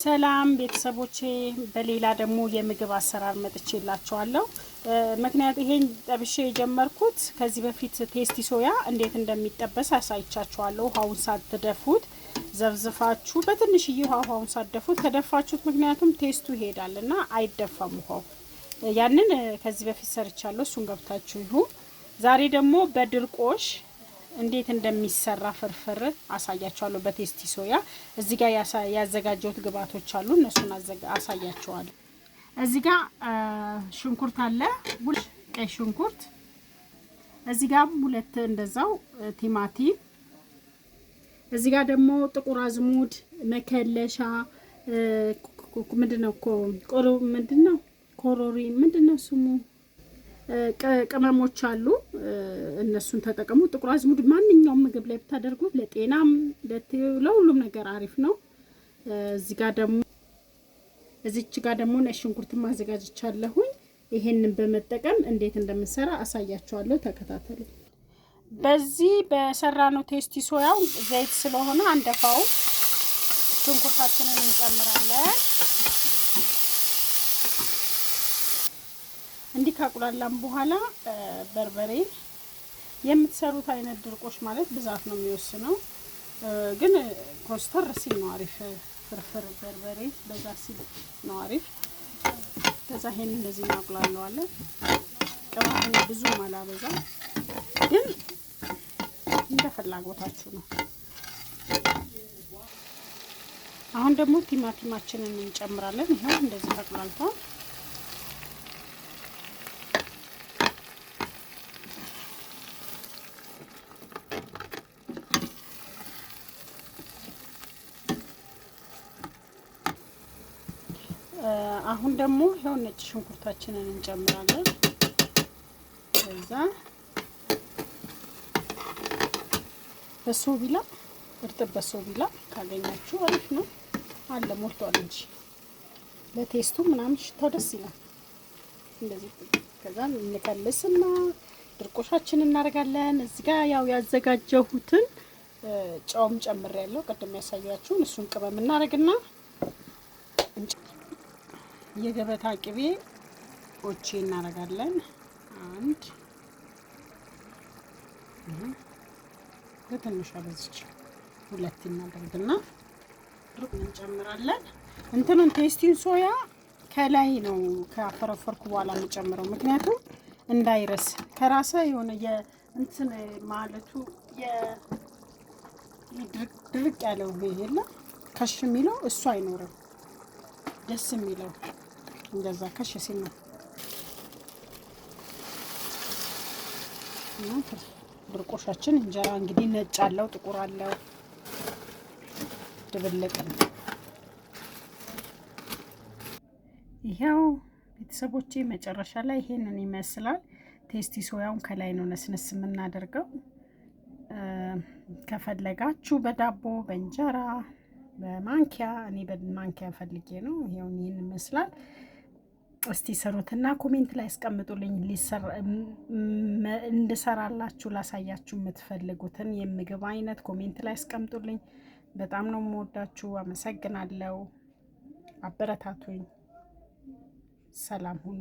ሰላም ቤተሰቦቼ፣ በሌላ ደግሞ የምግብ አሰራር መጥቼላችኋለሁ። ምክንያት ይሄን ጠብሼ የጀመርኩት ከዚህ በፊት tasty soya እንዴት እንደሚጠበስ አሳይቻችኋለሁ። ውሃውን ሳትደፉት ዘፍዝፋችሁ በትንሽዬ ውሃ፣ ውሃውን ሳትደፉት ከደፋችሁት፣ ምክንያቱም taste ኡ ይሄዳል እና አይደፋም ውሃው። ያንን ከዚህ በፊት ሰርቻለሁ። እሱን ገብታችሁ ይሁን። ዛሬ ደግሞ በድርቆሽ እንዴት እንደሚሰራ ፍርፍር አሳያችኋለሁ። በ tasty soya እዚህ ጋር ያዘጋጀሁት ግብአቶች አሉ። እነሱን አሳያችኋለሁ። እዚህ ጋር ሽንኩርት አለ፣ ቀይ ሽንኩርት። እዚህ ጋር ሁለት እንደዛው ቲማቲም። እዚህ ጋር ደግሞ ጥቁር አዝሙድ፣ መከለሻ፣ ምንድነው ቆሮ፣ ምንድነው ኮሮሪ፣ ምንድነው ስሙ፣ ቅመሞች አሉ። እነሱን ተጠቀሙ። ጥቁር አዝሙድ ማንኛውም ምግብ ላይ ብታደርጉት ለጤናም ለሁሉም ነገር አሪፍ ነው። እዚህ ጋር ደግሞ እዚች ጋር ደግሞ ነጭ ሽንኩርት ማዘጋጅቻለሁኝ። ይሄንን በመጠቀም እንዴት እንደምንሰራ አሳያችኋለሁ። ተከታተሉ። በዚህ በሰራነው tasty soya ው ዘይት ስለሆነ አንደፋው። ሽንኩርታችንን እንጨምራለን። እንዲህ ካቁላላም በኋላ በርበሬ፣ የምትሰሩት አይነት ድርቆሽ ማለት ብዛት ነው የሚወስነው። ግን ኮስተር ሲል ነው አሪፍ ፍርፍር፣ በርበሬ በዛ ሲል ነው አሪፍ። ከዛ ይሄን እንደዚህ እናቁላለዋለን። ቅባት ብዙ አላበዛ፣ ግን እንደ ፍላጎታችሁ ነው። አሁን ደግሞ ቲማቲማችንን እንጨምራለን። ይኸው እንደዚህ ተቁላልቷል። አሁን ደግሞ ይኸው ነጭ ሽንኩርታችንን እንጨምራለን። ከዛ በሶ ቢላ፣ እርጥብ በሶ ቢላ ካገኛችሁ አሪፍ ነው። አለ ሞልቷል እንጂ ለ taste ኡ ምናምን ሽታው ደስ ይላል። እንደዚህ ከዛ እንከልስና ድርቆሻችንን እናደርጋለን። እዚህ ጋር ያው ያዘጋጀሁትን ጨውም ጨምሬያለሁ፣ ቅድም ያሳያችሁን እሱን ቅመም እናደርግና የገበታ ቅቤ ኦቼ እናደርጋለን። አንድ በትንሿ በዚች ሁለት እናደርግና እንጨምራለን። እንትኑን tasty ን soya ከላይ ነው ካፈረፈርኩ በኋላ የምጨምረው፣ ምክንያቱም እንዳይረስ ከራሰ የሆነ የእንትን ማለቱ ድርቅ ያለው ይሄ ከሽ የሚለው እሱ አይኖርም። ደስ የሚለው እንደዛ ከሽ ሲል ነው። ድርቆሻችን እንጀራ እንግዲህ ነጭ አለው፣ ጥቁር አለው፣ ድብልቅ ነው። ይኸው ቤተሰቦቼ መጨረሻ ላይ ይሄንን ይመስላል። Tasty soya ውን ከላይ ነው ነስነስ የምናደርገው። ከፈለጋችሁ በዳቦ፣ በእንጀራ፣ በማንኪያ፣ እኔ በማንኪያ ፈልጌ ነው። ይሄውን ይህን ይመስላል። እስቲ ስሩትና comment ላይ አስቀምጡልኝ። እንድሰራላችሁ ላሳያችሁ የምትፈልጉትን የምግብ አይነት comment ላይ አስቀምጡልኝ። በጣም ነው የምወዳችሁ። አመሰግናለሁ። አበረታቱኝ። ሰላም ሁኑ።